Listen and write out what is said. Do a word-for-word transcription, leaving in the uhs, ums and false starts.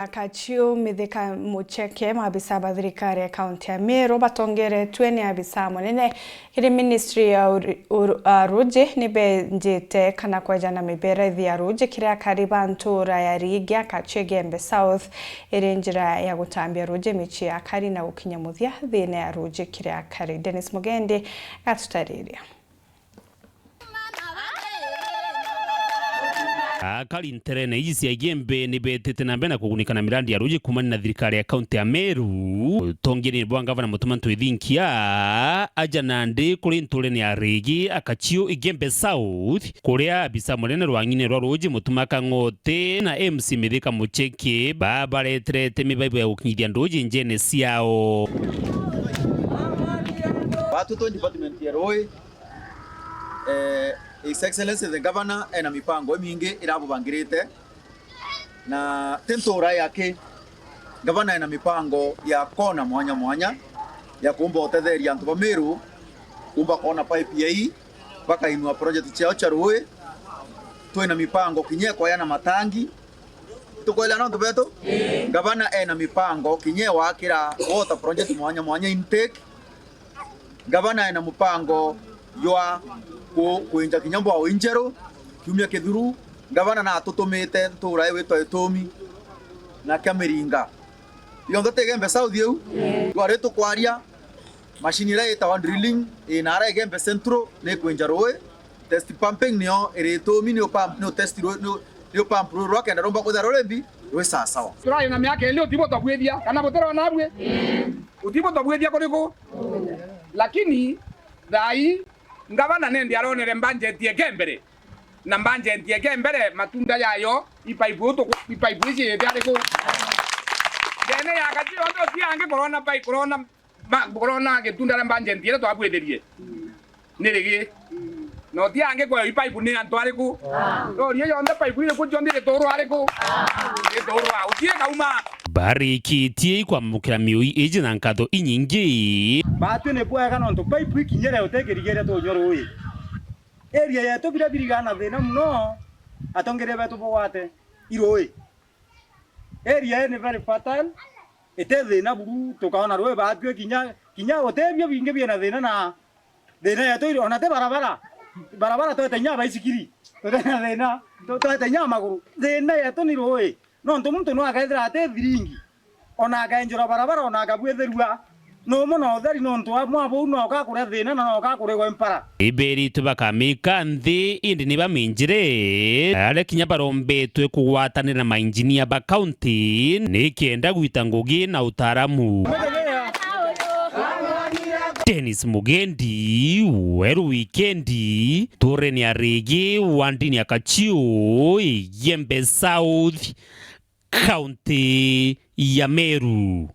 Akachiu Mithika Mucheke, maabisa ba thirikari ya kaunti ya Meru batongeretue ni abisa munene kiri ministry ya uru-, uru-, a, ruji ni benjite kana kwejana miberethi ya ruji kiri akari ba ntura ya Rigia, Akachiu, Igembe South, iri njira ya gutambia ruji michii ya akari na gukinya muthia thiina ya ruji kiri akari. Dennis Mugendi gatutariria. Akari nterene iji cia Igembe ni betite na mbere na kugunika na mirandi ya ruji kumania na thirikari ya kaunti ya Meru. Utongeri bwa ngavana Mutuma M'Ethingia, aja nandi kuri nturene ya Rigia, Akachiu, Igembe South, kuria abisa munene rwang'ine rwa ruji Mutuma Kang'oti na M C Mithika Mucheke babareterete mibaibu ya gukinyithia nduji njene ciao. Batu twe department ya rui, eh, His Excellency the Governor ena mipango imingi irabubangirite, na ti ntura yake. Governor ena mipango ya kona mwanya mwanya ya kumba utetheria antu ba Meru, kumba kona pipe ya ii, bakainua project ciao cia rui. Twina mipango kinya ya kwayana matangi. Tukwelewana antu betu? Governor ena mipango kinya ya wakira water project mwanya mwanya intake. Gavana ena mupango jwa ku-, kwinja kinya mbwao injeru kiumia kithiru. Gavana natutumite ntura ii witwa Itumi na kia Miringa. Yonthe ti Igembe South iu? Twari tukwaria, machine iria yitawa drilling ina ara Igembe Central ni kwinja rui. Test pumping nio iri Itumi, ni upump, ni utest rui, ni u-, ni upump rui rwa kenda rumba kwithira ruri mbi, rwi sawasawa. Turari na miaka iri, utibu tobwithia, kana butirona abwi? Utibu tobwithia kuriku? Lakini thaa ii, ngavana nendi aronere mbanjeti eke mbere, na mbanjeti eke mbere, matunda yayo, ipaipu utuku, ipaipu ici iti ariku? Ndene ya gati yonthe uti angi kurona pai-, kurona ma-, kurona gitunda ria mbanjeti iria twabwithirie ni rigi? Na uti angi kweo ipaipu ni antu ariku? Roria yonthe paipu iriku cionthe iriturwa ariku? Iriturwa. Uti kauma. Barikitie ikwamukira miui iji na nkatho inyingi. Batwi ni bwega nontu paipu ikinyire utikirigiria tunywa rui. Area yetu biria birigana thina muno, atongeria betu bugwate irui. Area ii ni very fertile, iti thina buru, tukaona rui batwi kinya, kinya utebio bingi bina thina na Thina yetu iri, ona ti barabara. Barabara twete inya baisikiri. Twete na thina. Tu-, twete inya maguru. Thina yetu ni rui. Nontu muntu no akethira ati thiringi, ona akenjura barabara, ona akabwithirua. Ni umwe na utheri nontu amwe abau no ukakuria thina na no ukakurigwa impara. Iberitwe bakamika nthi, indi ni baminjire. Aria kinya barombetwe kugwatanira na mainjinia ba kaunti, ni kenda gwita ngugi na utaaramu. Dennis Mugendi, Weru Wikendi, nturene ya Rigia, wandini ya Kachiu, Igembe South, kaunti ya Meru.